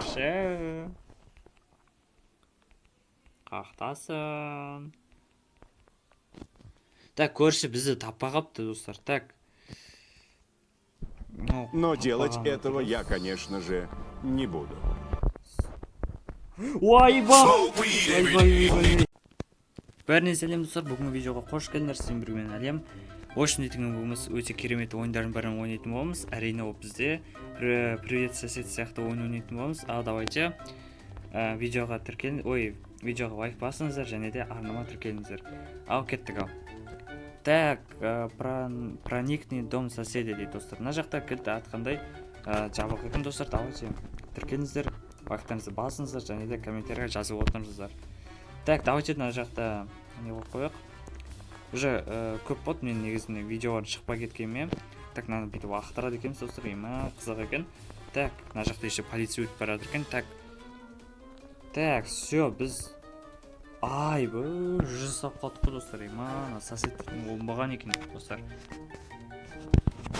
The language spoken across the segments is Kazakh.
Көрші, қаяқтасың? Так, көрші бізді таппай қалыпты, достар. Так. Ну, Но делать таппаған этого дұрыс. я, конечно же, не буду. Ойбай! Ойбай, ойбай! Бәріне сәлем, достар! Бүгінгі видеоға қош келдіңдер! Сіздермен бірге мен, Әлем. В общем, дейтін бүгін өте керемет ойындардың бірін ойнайтын боламыз. Әрине, ол бізде «Привет, сосед» сияқты ойын ойнайтын боламыз. Ал давайте видеоға тіркел, ой, видеоға лайк басыңыздар және де арнама тіркеліңіздер. Ал кеттік, ал. Так, проникни дом соседа дейді, достар. Мына жақта кілт атқандай жабық екен, достар. Давайте тіркеліңіздер, лайктарыңызды басыңыздар және де комментарийға жазып отырыңыздар. Так, давайте мына жақта не қойып қояйық. Уже көп болды мен негізінде видеолар шықпай кеткеніме. Так, мынаны бүйтіп лақтырады екенбіз, достар. Ема, қызық екен. Так, мына жақта еще полиция өтіп бара жатыр екен. Так, так, все, біз, айбай, жүз ұстап қалдық қой, достар. Ема, мына сосед оңбаған екен, достар.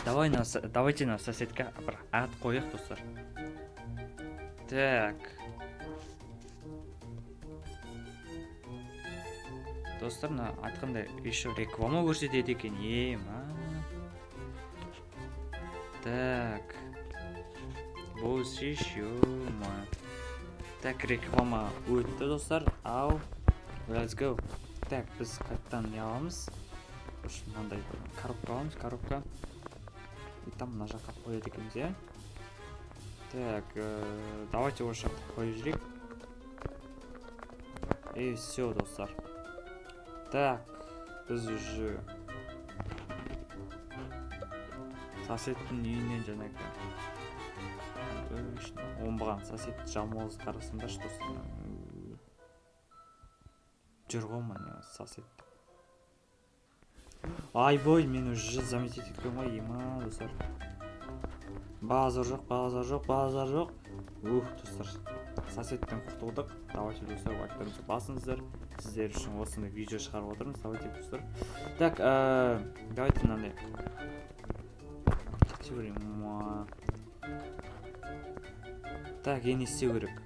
Давай на давайте на соседке бір ат қояйық, достар. Так, достар, мына айтқандай еще реклама көрсетеді екен, ема. Так, бұл еще. Так, реклама өтті, достар. Ал let's go. Так, біз қайтадан не аламыз? В общем, мынандай коробка аламыз, коробка, и там мына жаққа қояды екенбіз, иә. Так, давайте осы жаққа қойып жіберейік, и все, достар. Так, біз уже соседтің үйінен жаңағы оңбаған сосед жамауыз, қарасаңдаршы, достар, жүр ғой міне сосед. Айбой, мен уже заметить еткен ғой, ема, достар. Базар жоқ, базар жоқ, базар жоқ. Ух, достар, соседтен құтылдық. Давайте, достар, лайктарыңызды басыңыздар, сіздер үшін осындай видео шығарып отырмыз. Давайте, достар. Так, давайте мынандай кете берейін. Муа. Так, енді не істеу керек?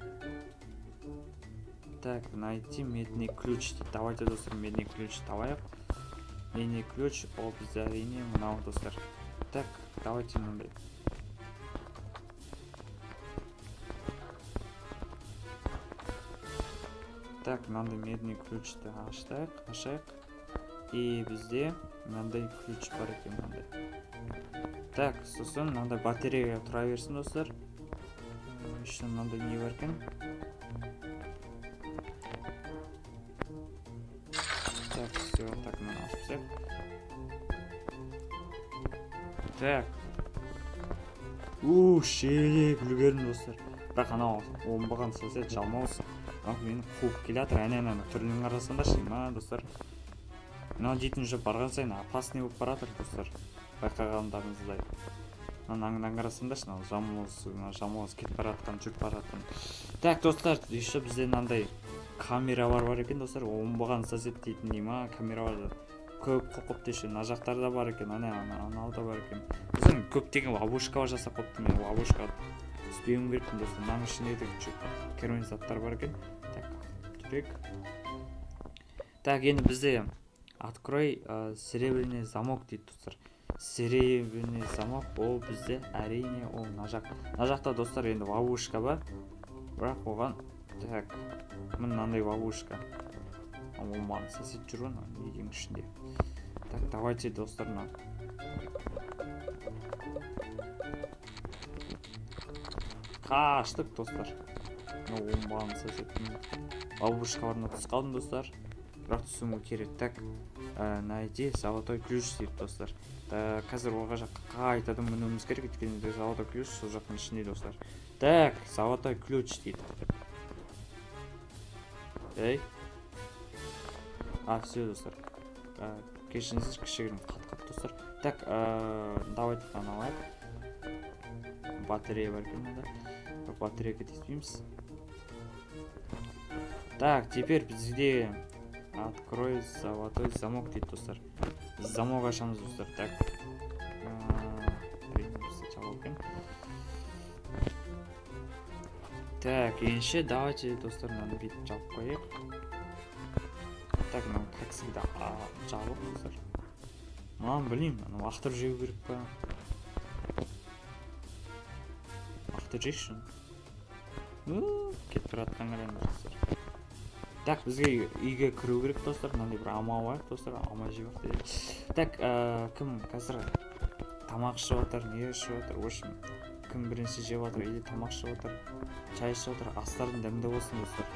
Так, найти медный ключ дейді. Давайте, достар, медный ключ табайық. Медный ключ ол бізде, әрине, мынау, достар. Так, давайте мынандай. Так, мынандай медный ключті аштайық, ашайық. И бізде мынандай ключ бар екен, мынандай. Так, сосын мынандай батарея тұра берсін, достар. Еще мынандай не бар екен? Так, все, так, мынаны ашып тастайық. Так. У, шелек үлгердім, достар. Бірақ анау оңбаған сосед жалмауыз мынау мені қуып келе жатыр. Әне, әне, түрін қарасаңдаршы, ма, достар. Мынау дейтін уже барған сайын опасный болып бара жатыр, достар. Байқағандарыңыздай. Мына аңнан қарасаңдаршы, мынау жалмауыз, мына жалмауыз кетіп бара жатқан, жүріп бара жатқан. Так, достар, еще бізде мынандай камералар бар екен, достар. Оңбаған сосед дейтін дей ма, камералар көп қойып қойыпты. Еще мына жақтарда бар екен, ана ана анау да бар екен. Сосын көптеген ловушкалар жасап қойыпты. Мен ловушкаға түспеуім керекпін, достар. Мынаның ішінде де керемет заттар бар екен. Так, жүрейік. Так, енді бізде открой серебряный замок дейді, достар. Серебряный замок ол бізде, әрине, ол мына жақ. Мына жақта, достар, енді ловушка бар, бірақ оған, так, міне, мынандай ловушка. Оңбаған сосед жүр ғой мына үйдің ішінде. Так, давайте, достар, мына қаштық, достар. Мына оңбаған соседтің ловушкаларына түсіп қалдым, достар, бірақ түсуім керек. Так, найди золотой ключ дейді, достар. Так, қазір ол жаққа қайтадан мінуіміз керек, өйткені де золотой ключ сол жақтың ішінде, достар. Так, золотой ключ дейді. Ей, а, все, достар. Кешіріңіздер, кішігірім қатып қалды, достар. Так, давайте мынаны алайық. Батарея бар екен мында, бірақ батареяға тиіспейміз. Так, теперь бізде открой золотой замок дейді, достар. Замок ашамыз, достар. Так, әрине, бізде жабық екен. Так, ендеше давайте, достар, мынаны бүйтіп жауып қояйық. Так, мынау, как всегда, жабық, достар. Мынаны білмеймін, мынаны лақтырып жеу керек па? Лақтырып жейікші. Кетіп бара жатқан қараңдар, достар. Так, бізге үйге кіру керек, достар. Мынандай бір алма алайық, достар. Алма жеп алайық дейді. Так, кім қазір тамақ ішіп жатыр, не ішіп жатыр? В общем, кім бірінші жеп жатыр или тамақ ішіп жатыр, чай ішіп жатыр, астарың дәмді болсын, достар.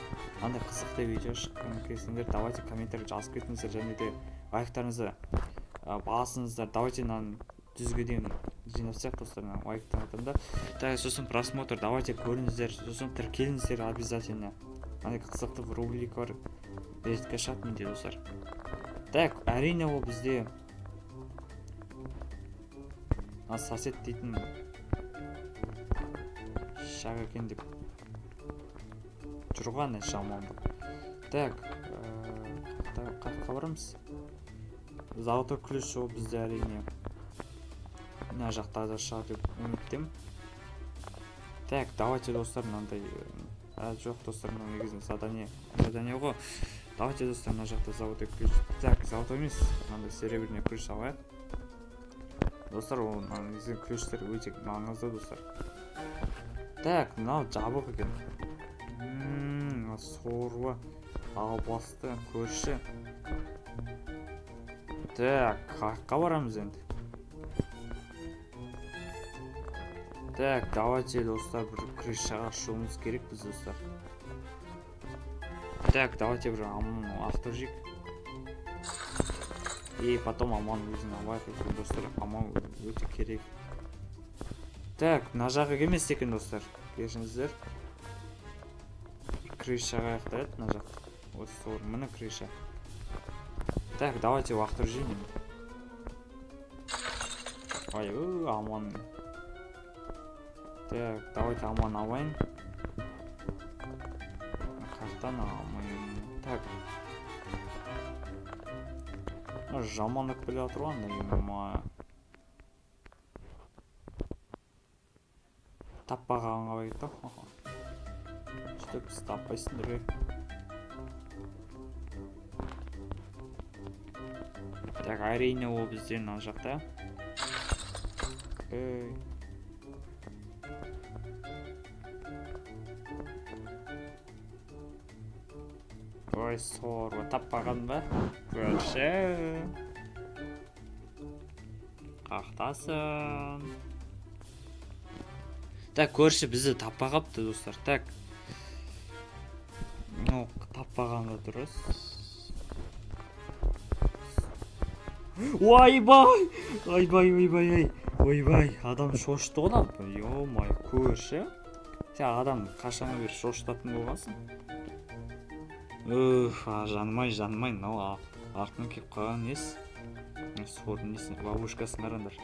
Андай қызықты видео шыққан кезіңдер, давайте комментарий жазып кетіңіздер және де лайктарыңызды басыңыздар. Давайте мынаны 100-ге дейін жинап тастайық, достар, мына лайктан айтамын да. Так, сосын просмотр давайте көріңіздер, сосын тіркеліңіздер обязательно. Андай қызықты рубрика бар, редко шығады менде, достар. Так, әрине, ол бізде мына сосед дейтін шақ екен деп жүр ғой ана жаман болып. Так, қаяққа барамыз? Золотой ключ ол бізде, әрине, мына жақта да шығар деп үміттемін. Так, давайте, достар, мынандай, жоқ, достар, мынау негізінде задание ғой. Давайте, достар, мына жақта золотой ключ. Так, золотой емес, мынандай серебряный ключ алайық, достар. Ол мына негізгі ключтер өте маңызды, достар. Так, мынау жабық екен. Сорва албасты көрші. Так, қаяққа барамыз енді? Так, давайте, достар, бір крышаға шығуымыз керек біз, достар. Так, давайте бір алманы лақтырып жейік. И потом алманы өзін алайық, өйткені, достар, алма өте керек. Так, мына жағы емес екен, достар, кешіріңіздер. Крышаға аяқтайды мына жақта. Осы сор, міне крыша. Так, давайте лақтырып жейін енді. Ой, алманы. Так, давайте алманы алайын. Қаяқтан алмайын? Так. Мына жамандап келе жатыр ғой анда, ема. Таппаған қалай кетті? Сөйтіп біз таппайсыңдар, ей. Так, әрине, ол бізде мына жақта. Ей. Ой, сорва таппаған ба? Көрші. Қақтасың. Так, көрші бізді таппай қалыпты, достар. Так. Ну, таппаған да дұрыс. Ойбай! Ойбай, ойбай, ой. Ойбай, адам шошытты ғой мынау. Ё-моё, көрші. Сен адам қашаннан бері шошытатын болғансың? Уф, жаным-ай, жаным-ай, мынау артынан келіп қалған несі? Сордың несін, бабушкасын қараңдар.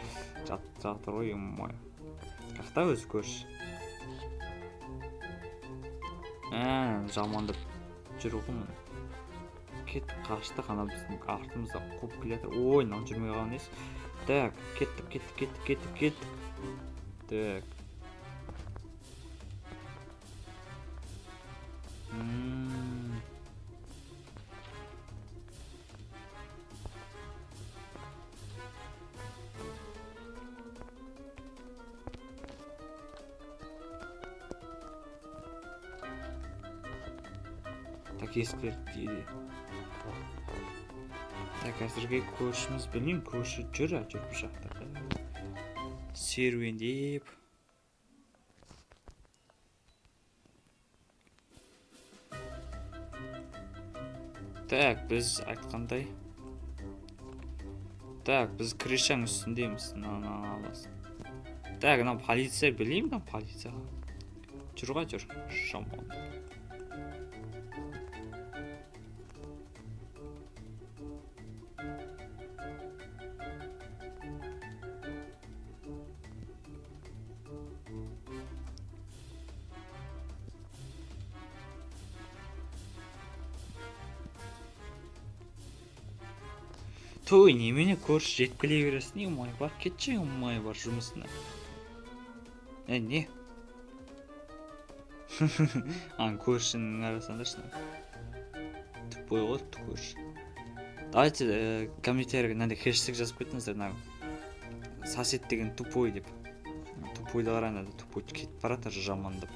Жатыр ғой, ё-моё. Қақта өзі көрші? Жамандап жүр ғой міне. Кеттік, қаштық, ана біздің артымызда қуып келе жатыр. Ой, мынау жүрмей қалған несі? Так, кеттік, кеттік, кеттік, кеттік, кеттік. Так. Так, есіктер дейді. Так, әзірге көршіміз, білмеймін, көрші жүр, әйтеуір бұл жақта. Серуендеп. Так, біз айтқандай. Так, біз крышаның үстіндеміз. На, бас. Так, мына полиция, білмеймін, мына полиция. Жүр ғой, жүр. Жаман. Той, немене көрші жетіп келе бересің, не оңай бар, кетші, оңай бар жұмысына. Не? Ана көршінің қарасаңдаршы, тупой ғой көрші. Давайте комментарийге мынандай хэштег жазып кетіңіздер, мына сосед деген тупой деп. Тупойлар ана тупой кетіп бара жатыр жамандап.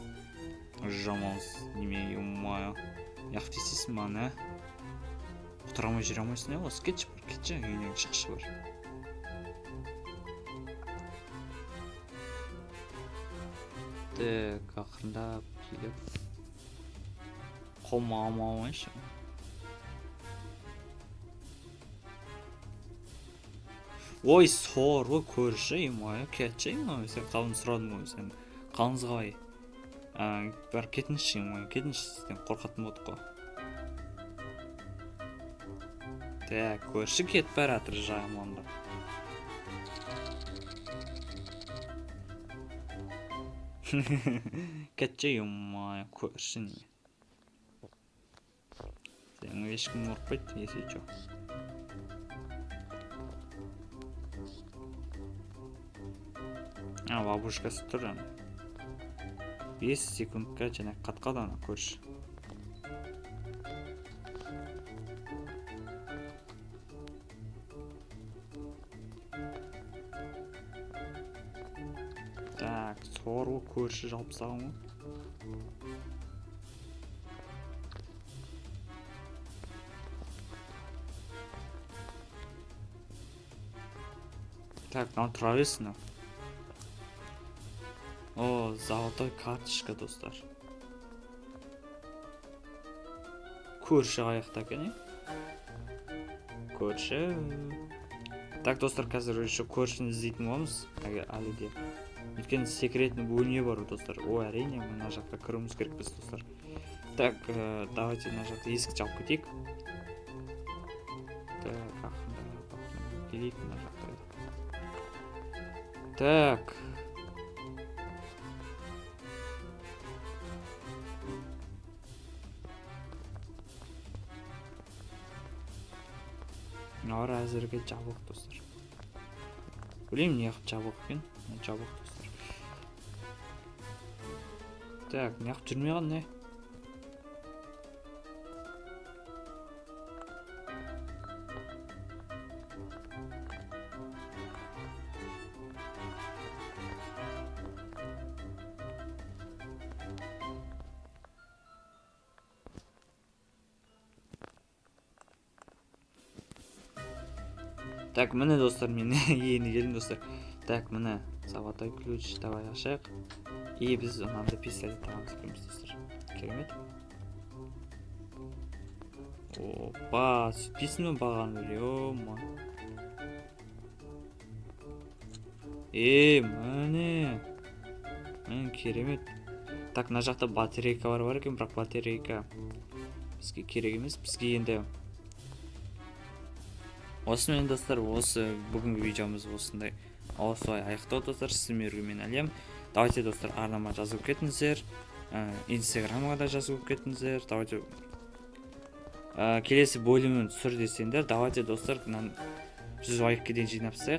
Жаман неме, ё-моё. Неғып тиісесің маған, ә? Құтыра алмай жүре алмайсың, ә? Осы кетші бар, кетші, үйіңнен шықшы бар. Так, ақырындап келіп. Қолыма алма алмайыншы. Ой, сор ғой көрші, ё-моё, кетші, ё-моё, сен қалың сұрадым ғой, сен қалыңыз қалай? Бар кетіңізші, ё-моё, кетіңізші, сізден қорқатын болдық қой. Так, көрші кетіп бара жатыр жамандап. Кетші, ё-моё, көрші неме. Сен ешкім қорықпайды, если чё. А, бабушкасы тұр ана. 5 секундқа және қатқады ана көрші. Так, сор ғой, көрші жауып тастаған ғой. Так, мынау тұра берсін мынау. О, золотой карточка, достар. Көрші қаяқта екен, е? Көрші. Так, достар, қазір еще көршіні іздейтін боламыз. Әлі де. Өйткені секретный бөлме бар, достар. О, әрине, мына жаққа кіруіміз керек біз, достар. Так, давайте мына жақта есікті жауып кетейік. Так, ақырындап, ақырындап келейік мына жақта. Так. Мыналар әзірге жабық, достар. Білмеймін, неғып жабық екен. Жабық, достар. Так, неғып жүрмей қалды, не? Так, міне, достар, мен енді келдім, достар. Так, міне, золотой ключ, давай ашайық. И біз мынандай пистолет табамыз екенбіз, достар. Керемет. Опа, сөйтпейсің бе бағаны, ё-моё. Е, міне. Міне, керемет. Так, мына жақта батарейкалар бар екен, бірақ батарейка бізге керек емес. Бізге енді осымен, достар, осы бүгінгі видеомыз осындай осылай аяқталды, достар. Сіздермен бірге мен Әлем. Давайте, достар, арнама жазылып кетіңіздер, инстаграмға да жазылып кетіңіздер. Давайте, келесі бөлімін түсір десеңдер, давайте, достар, мынаны 100 лайкке дейін жинап тастайық.